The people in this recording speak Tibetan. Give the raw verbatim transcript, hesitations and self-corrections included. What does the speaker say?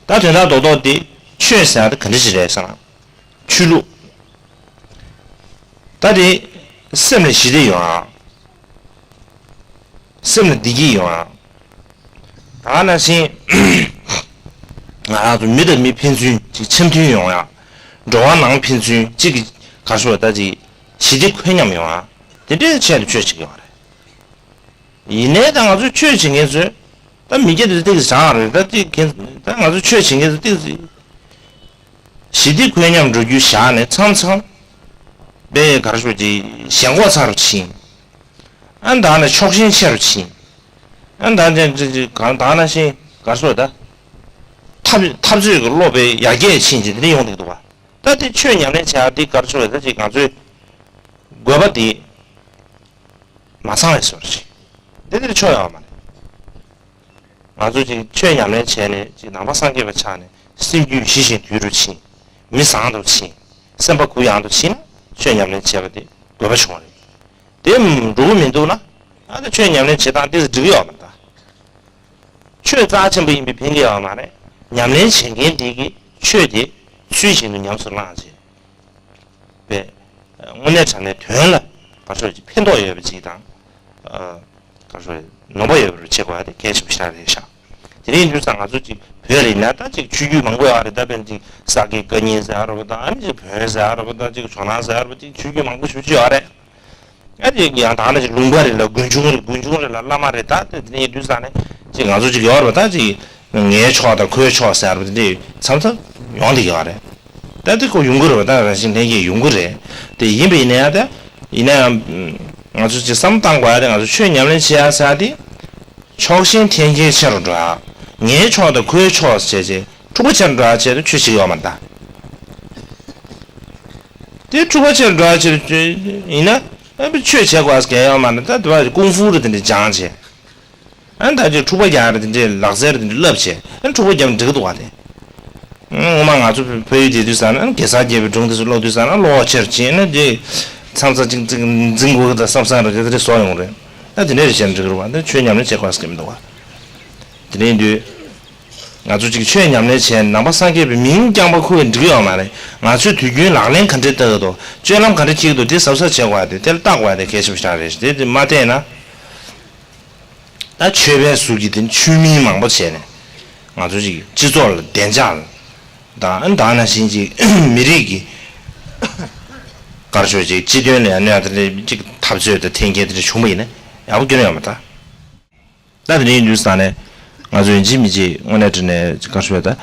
ད་དོན་དག་རྡོག་རྡོག་དེ་ཆོས་ཟེར་ཡ་དེ་ག་འདྲ་ཞིག་རེད་ཟེར་ན། ཆོས་ལུགས། ད་དེ་སེམས་ལ་ཞི་བདེ་ཡོང་ཡ། སེམས་ལ་བདེ་སྐྱིད་ཡོང་ཡ། ད་ནང་བཞིན་ང་རང་ཚོ་མི་དང་མི་ཕན་ཚུན་གཅིག་འཆམ་མཐུན་ཡོང་ཡ། འགྲོ་བ་ནང་ཕན་ཚུན་གཅིག་གི་གར་ཤོར་ད་ཅིག་ཞི་བདེ་འཁོད་མཉམ་ཡོང་ཡ། དེ་འདྲའི་ཆེད་དུ་ཆོས་བྱེད་ཀྱི་ཡོད་རེད། ཡིན་ནའི་ད་ང་ཚོ་ཆོས་བྱེད་མཁན་ཚོས་ད་མི་སྐྱ་དེ་ཏིག་བཟང་རེད། ད་ཏིག་ད་ང་ཚོ་ཆོས་བྱེད་མཁན་ཚོ་ཏིག་ཞི་བདེ་འཁོད་མཉམ་འགྲོ་རྒྱུ་བཞག་ནས་མཚམས་མཚམས་པའི་གར་ཤོར་གྱི་ཞེན་ཁོག་ཚ་རུ་ཕྱིན། ཨ་ད་ནས་ཕྱོགས་ཞེན་ཆེ་རུ་ཕྱིན། ཨ་ད་ཅན་ཅི་ཅི་གང་ད་ནང་བཞིན་གར་སོ་ད། འཐབ་འཐབ་རྩོད་ཀྱི་བློ་དཔེ་ཡར་རྒྱས་ཕྱིན་ཅིག་དེ་འདྲ་ཡོང་གི་འདུག་བ། ད་དེ་ཆོས་ཉམས་ལེན་བྱ་ཡག་དེ་གར་སོ་ད་ཅིག་ང་ཚོའི་དགོས་པ་དེ་མ་ཚང་བའི་བཟོ་འདྲ་ཞིག་དེ་འདྲ་ཆོས་ཡོད་མ་རེད། ང་ཚོ་ཅིག་ཆོས་ཉམས་ལེན་བྱས་ནས་ཅིག་ནང་པ་སངས་རྒྱས་པ་ཆགས་ནས་སེམས་རྒྱུད་ཞི་ཞིང་དུལ་རུ་ཕྱིན། མི་བཟང་དུ་ཕྱིན། སེམས་པ་གུ་ཡངས་དུ་ཕྱིན་ན་ཆོས་ཉམས་ལེན་བྱས་པ་དེ་དགོས་པ་བྱུང་བ་རེད། དེ་འགྲོ་གི་མི་འདུག་ན། ཨ་ད་ཆོས་ཉམས་ལེན་བྱེད་སྟངས་དེ་ཚོ་འགྲིག་གི་ཡོད་མ་རེད་ད། ཆོས་རྩ་ཆེན་པོ་ཡིན་པའི་ཕན་གྱི་ཡོད་མ་རེད། ཉམས་ལེན་བྱེད་མཁན་དེ་གིས་ཆོས་དེ་ཚུལ་བཞིན་དུ་ཉམས་སུ་བླངས་བྱས་པས། དངོས་གནས་དྲང་གནས་དོན་ལ་བར་ཆོད་ཀྱི་ཕན་ཐོགས་ཡོད་པ་ཅིག་དང་། བར་ཆོད་ནུས་པ་ཡོད་པར་བྱེད་དགོས་པ་དེ་གལ་ཆེན་པོ་ཞིག་རེད་ཤག་དེ་རིང་དུས་ཙང་ང་ཚོ་ཅིག་བོད་རེད་ན་ད་ཅིག་ཆོས་བརྒྱུད་མང་པོ་ཡོད་རེད། ད་དཔེར་ན་ཅིག་ས་དགེ་བཀའ་རྙིང་ཟེར་ཡ་རོ་པ་དང་ཨ་ནི་ཅིག་བོན་ཟེར་ཡ་རོ་པ་དང་ཅིག་ཇོ་ནང་ཟེར་ཡ་རོ་པ་ཅིག་ཆོས་བརྒྱུད་མང་པོ་ཞེ་པོ་ཅིག་ཡོད་རེད། ཨ་ནི་ཡང་ད་ནི་ལུང་པ་རེ་ལ་དགོན་ཆུང་རེ་དགོན་ཆུང་རེ་ལ་བླ་མ་རེ་ད་དེ་དེ་ནས་དུས་ཙང་ནས་ཅིག་ང་ཚོ་ཅིག་ཡོད་རེད་པ། ད་ཅིག་ངའི་ཕྱོགས་དང་ཁོའི་ཕྱོགས་ཟེར་བ་དེ་འདྲ་མཚམས་མཚམས་ཡོང་བསྡད་ཀྱི་ཡོད་རེད། ད་དེ་ཁོ་ཡོང་གི་རེད་པ། ད་རང་བཞིན་ལྷན་སྐྱེས་ཡོང་གི་རེད། དེ་ཡིན་པ་ཡིན་ན་ཡང་ད་ཡིན་ན་ཡང་ང་ཚོ་ཅིག་བསམ་བློ་བཏང་དགོས་ཡ་དེ་ང་ཚོ་ཆོས་ཉམས་ལེན་བྱེད་ཡ་ཟེར་ཡ་དེ་ཕྱོགས་ཞེན་འཐེན་འཁྱེར་ཆེ་རུ་འགྲོ་ཡ། ངའི་ཕྱོགས་དང་ཁོའི་ཕྱོགས་བྱས་བྱས་འཁྲུག་པ་ཆེ་རུ་འགྲོ་ཡ་ཆེད་དུ་ཆོས་བྱེད་ཀྱི་ཡོད་མ་རེད་ད། དེ་འཁྲུག་པ་ཆེར་འགྲོ་བ་ཕྱིར་ཡིན་ན། ཨ་ཆོས་བྱེད་དགོས་གལ་ཡོད་མ་རེད། ད་དེ་བ་ཀུང་ཧྥུ་རེ་དེ་འདྲ་སྦྱངས་བྱས། ཨ་ད་ཅིག་འཁྲུག་པ་རྒྱག་རེ་དེ་འདྲའི་ལག་རྩལ་རེ་དེ་འདྲ་བསླབ་བྱས། ཨ་འཁྲུག་པ་རྒྱབ་འགྲིག་གི་འདུག་བ་དེ། ངོ་མ་ང་ཚོ་བོད་ཡུལ་དེ་དུས་ཙང་ན་གེ་སར་རྒྱལ་པོའི་སྒྲུང་དེ་ཚོ་ཀློག་དུས་ཙང་ན་བློ་ཆེར་ཕྱིན་ན་དེ། མཚམས་མཚམས་ཅིག་ཅིག་འཛིང་དགོས་ཀྱི་ད་བསམ་བསམ་རེ་དེ་འདྲ་བཟོ་ཡོང་རེད། ཨ་དེ་འདྲ་རེ་བྱས་ན་འགྲིག་གི་རེད་བ། འདི་ཆོས་ཉམས་ལེན་བྱེད་དགོས་ཀྱི་མི་འདུག་བ། དེ་འདྲ་ཡིན་དུས། ང་ཚོ་གཅིག་ཆོས་ཉམས་ལེན་བྱས་ནས་ནང་པ་སངས་རྒྱས་པའི་མིང་རྐྱང་པ་ཁུར་བས་འགྲིག་ཡོད་མ་རེད། ང་ཚོས་དུས་རྒྱུན་ལག་ལེན་ག་འདྲས་བསྟར་གི་འདུག་སྤྱོད་ལམ་ག་འདྲས་འཁྱེར་གི་འདུག་དེ་གཟབ་གཟབ་བྱེད་དགོས་ཡ་དེ་དེ་ལ་བལྟ་དགོས་ཡ་དེ་གལ་ཆེན་པོ་ཞིག་རེད། དེ་དེ་མ་བལྟས་ན། ད་ཆོས་པའི་གཟུགས་ཀྱི་དེ་ཆོས་མིན་མང་པོ་བྱས་ནས་ང་ཚོ་གཅིག་སྤྱི་ཚོགས་ལ་བདེ་འཇགས་ལ་དང་ད་ནང་བཞིན་གཅིག་མི་རིགས་ཀྱི་གར་ཤོར་གཅིག་སྤྱི་དོན་ལ་ཡང་གནོད་ཡ་དེ་འདྲས་གཅིག་འཐབ་རྩོད་དང་འཐེན་འཁྱེར་དེ་འདྲས་བྱུང་བ་ཡིན་ན་ཡག་པོ་སྐྱོན་ཡོད་མ་རེད་ད། ད་དེ་རིང་དུས་ཙང་ནས་ང་ཚོ་ཡིན་གཅིག་མིན་གཅིག་དངོས་གནས་དྲང་གནས་ག་རེ་ཞུ་དགོས་ད།